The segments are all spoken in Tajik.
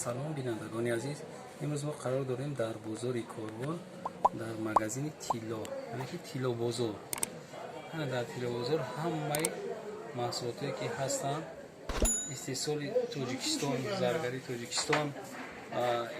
Салом, бинандагони азиз. Имрӯз мо қарор дорем дар бозори Корвон, дар магазини тилло, яъне ки тиллобозор. Ана дар тиллобозор ҳамаи маҳсулотое ки ҳастанд, истеҳсоли Тоҷикистон, заргарии Тоҷикистон,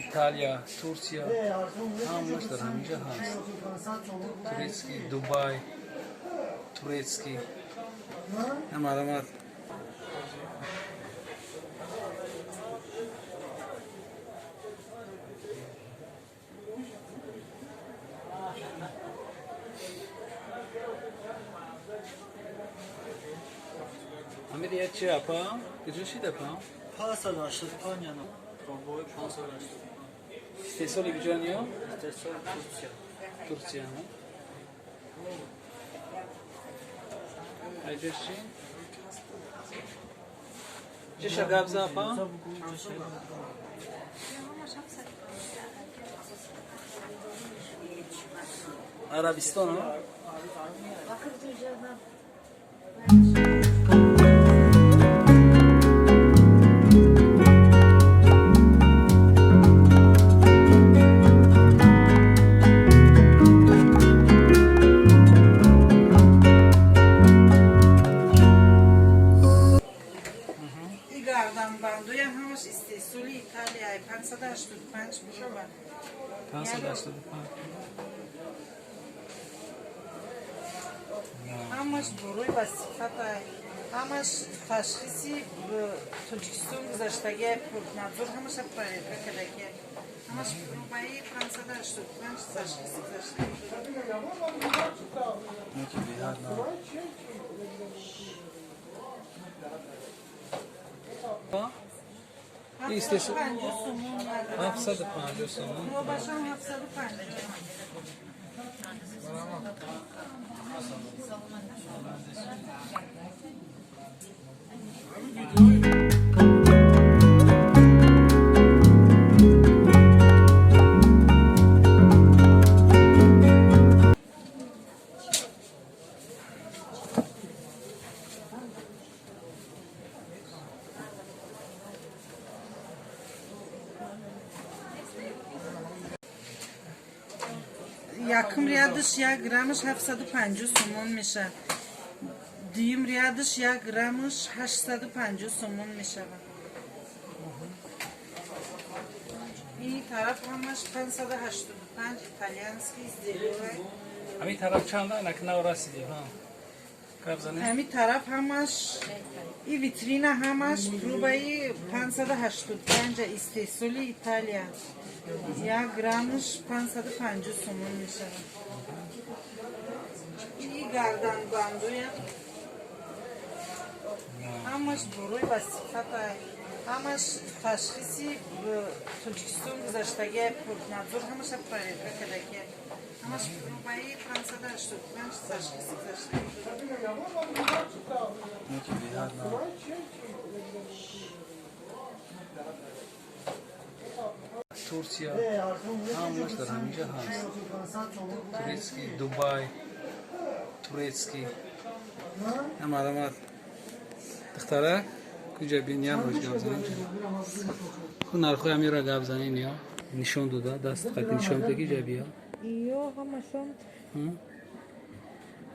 Италия, Турсия, ҳамаш дар ҳаминҷа ҳаст. Турецкий, Дубай, турецкий. Марҳамат. Амир, я чи апа? Куҷо шид, апа? 585 яна. Пробой 585. Истеҳсоли куҷоан ё? Истеҳсоли Турсия. Турсия. Айҷош чи? Чиша гап за, апа? Арабистон, а? И гарданбандоям ҳамаш истеҳсоли Италия, 585 проба. 585. Ҳамаш дорои ба сифата, ҳамаш ташхиси Тоҷикистон гузаштагия, надзор ҳамаша проверка кардагия. Ҳамаш пробаи 585 ташхиси гузаштагия. Ки беҳад на. Истеҳсол 750 сомон. 750 сомон. Пробашам 750. Якум рядаш 1 граммаш 750 сомон мешавад. Дуюм рядаш 1 граммаш 850 сомон мешавад. Ин тараф ҳамаш 585, итальянский зелёй. Ҳамин тараф чанда? Анак нав расидем. Ҳа. Гап занед. Ҳамин тараф ҳамаш, и витрина ҳамаш пробаи 585, истеҳсоли Италия. 1 граммаш 550 сомон мешавад. И гарданбандоям ҳамаш дорои ба сифата, ҳамаш ташхиси Тоҷикистон гузаштагия, надзор ҳамаша проверка кардагия. Ҳамаш пробаи 585 ташхиси гузаштагия. Ки беҳад на. Турсия, ҳамаш дар ҳаминҷа ҳаст. Турецкий, Дубай, турецкий. Марҳамат. Духтара, куҷа бин, як бош гап занем. Ку нархҳои ҳаминро гап занем ё нишон дода, даст қати нишон биде, ки ҷа биё. Ё ҳамашон.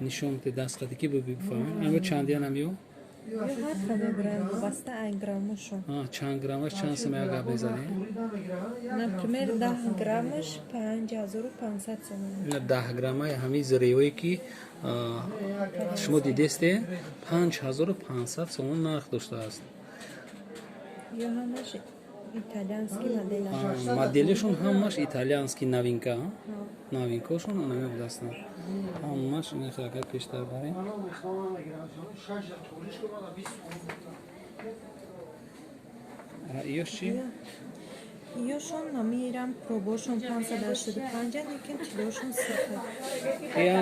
Нишон биде даст қати, ки бифаҳмем. Ама чандиянам ё? Ё ҳар хел мебаранд, вобаста ай граммашон. Чанд граммаш чанд сум, як гап мезанем? Например, 10 граммаш 5500 сомон. Ина 10 граммаи ҳамин зиреҳое ки шумо дидесте, 5500 сомон нарх доштааст. Ё ҳамаш итальянский модел. Моделишон ҳамаш итальянский, новинка, новинкаошон анаме будастанд ҳамаш. Ина агар пештар барем. Иёш чи? Ёшон намирам, пробошон 585, лекин тиллошон сифр. Я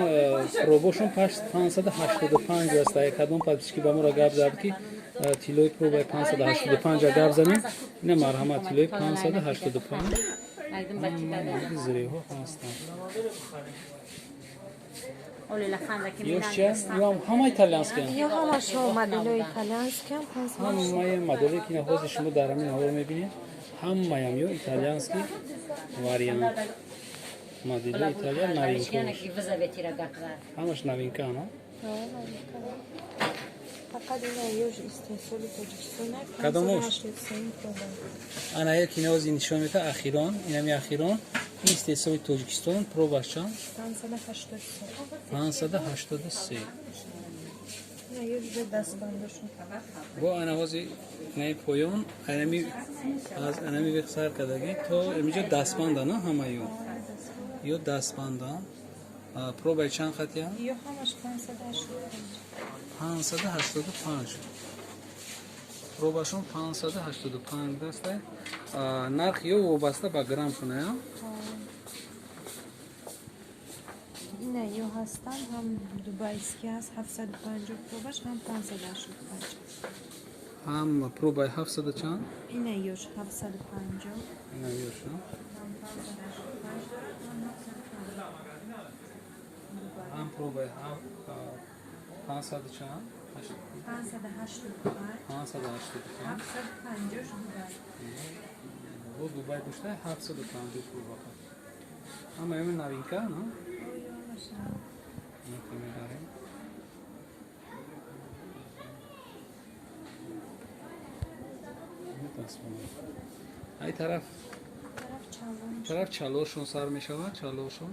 пробошон 585 аст. Кадом подписчики ба моро гап зад, ки тиллои пробаи 585 гап занем. Ина марҳамат, тиллои 585 зиреҳо ҳастанд. Ёш чи аст? Ё ҳама итальянскиянд? Ё ҳамашон моделои итальянскиам. Ҳамаи моделе ки ҳозир шумо дар ҳамин ҳаво мебинед. Ҳамаям ё итальянский вариант. Модели Италия новинка. Ҳамаш новинка, на? Фақат ина ёж истеҳсоли Тоҷикистон. Кадомош? Ана яки нози нишон мета ахирон, инами ахирон истеҳсоли Тоҷикистон, пробаш чанд? 583. 583. Ина ёж уже дастбандашон. Бо ана ҳози инаи поён, анами аз анами вех сар кардагӣ то инҷо дастбанда, на ҳамаё? Ё дастбанда. Пробаи чанд хатия? Ё ҳамаш 585. 585. Пробашон 585 даста. Нарх ё вобаста ба грамм шуна, я? Ина ё ҳастанд, ҳам дубайский ҳаст 750 пробаш, ҳам 585. Ҳам пробаи 700 чанд? Ина ёш 750. Ина ёш, ҳам 585 дорад, ҳам 750. Ҳам пробаи 500 чанд? 585. 585. 750 Дубай. Бо Дубай гӯшта 750 проба. Ҳама ё новинка, на? Мебарем. Ай тараф тараф чалошон сар мешавад, чалошон.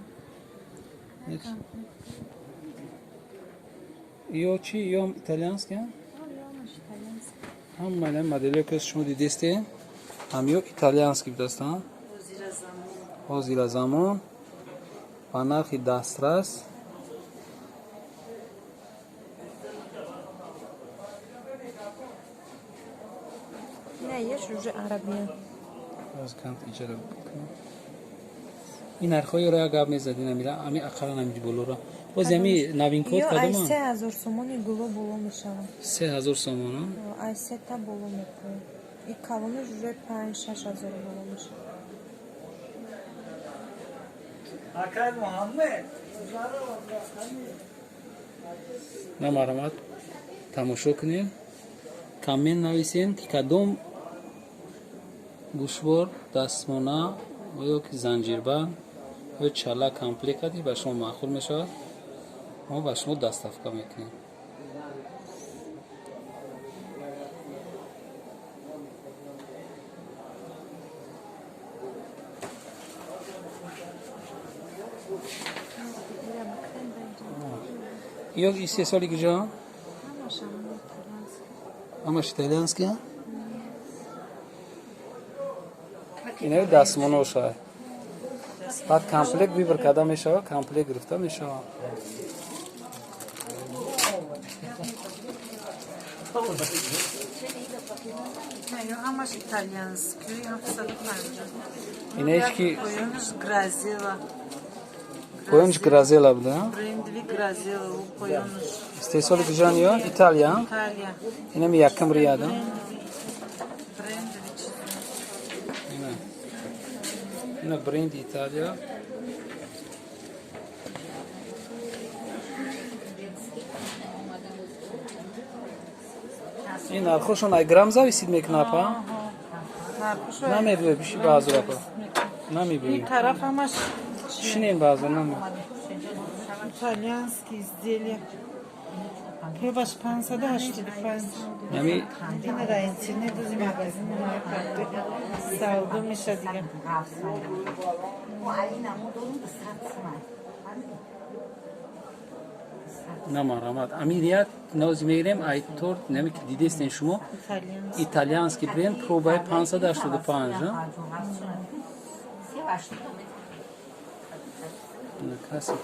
Ё чи, ё итальянский? Ҳамаи моделҳое ки шумо дидесте, ҳам ё итальянский будастанд. Ҳозира замон ба нархи дастрас. Ина еш уже арабия. Аз кант иҷара бикунем. Ин нархҳоеро як гап мезадин, амира, ами ақаллан ами болоро. Боз ами новинкот Ё ай кадоман? 3000 сомони гуло боло мешавад. 3000 сомона? Ай сета боло мекунад. И калонаш уже 5-6 ҳазор боло мешавад. Акай Муҳаммед. На марҳамат тамошо кунед, коммент нависен ки кадом гӯшвор, дастмона ё ки занҷирбанд ё чала комплект ба шумо маъқул мешавад, мо ба шумо доставка мекунем. Ё истеҳсоли куҷо? Ҳамаш ҳамон итальянский. Ҳамаш итальянский? Инаи дастмоноша. Баъд комплект выбор карда мешавад, комплект гирифта мешавад. Ё ҳамаш итальянский, 750. Инаи ки Поёнаш Гразела. Поёнш Гразела буда? Брендви Гразела, у поёнаш. Истеҳсоли куҷоан ё? Италия? Италия. Инами якум рияда. Брендви чиз. Ина. Ина бренди Италия. Ин нархошон ай грамм зависит мекунад, апа? Нархошо Намебиёй, биши баъзур, апа. Намебиёй. Ин тараф ҳамаш Шинем баъзур, наме. итальянский изделия. Пробаш 585. Ями Ина дар интернет ози магазини мо савдо меша дига. На марҳамат. Амирият нози мегирем ай торт, нами ки дидестен шумо. Итальянский. Итальянский бренд пробаи 585, а? На касе ки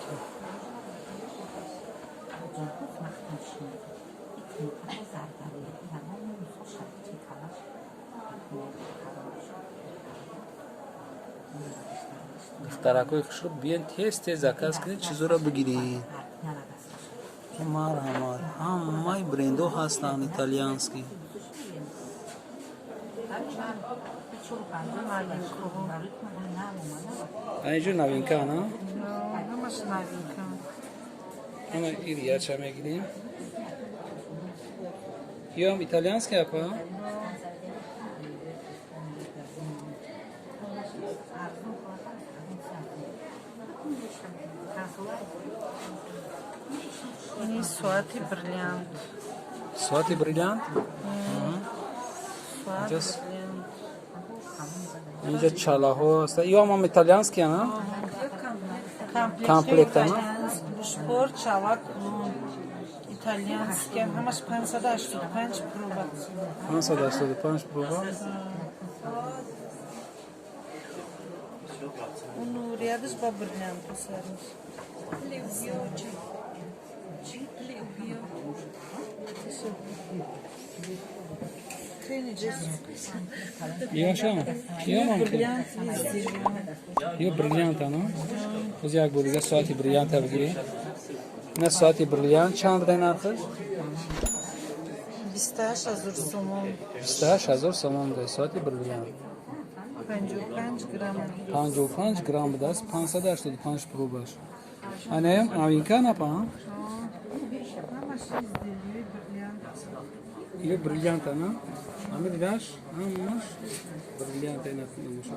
духтаракҳои хушрӯ биён, тез тез заказ кунед, чизоро бигиред. Марҳамат, ҳамаи брендҳо ҳастанд итальянский. Аинҷо новинка, на? Ҳамаш новинка. Ана ирияча мегирем. Ёам итальянский, апа? Соати бриллиант. Соати бриллиант. Соат бриллиант. Инҷа чалаҳо ҳаста. Ё ҳам итальянский, ана? Комплект, ана? Гӯшпор, чала, кулон. Итальянский. Ҳамаш 585 проба. 585 проба. Уну рядаш ба бриллиант сариш. Ёшам? Ё Бриллиант везде. Ё бриллиант, ана? Оз як бор дига соати бриллианта бигирем. Ина соати бриллиант чанд буда нархаш? 28 000 сомон. 28 000 сомон буда соати бриллиант. 55 грамм. 55 грамм будааст, 585 пробаш. Анаям авинка напа? Ҳамаш изделие бриллиант. Ё бриллиант, ана? Ами дидаш? Ҳамаш бриллиант ина намошо.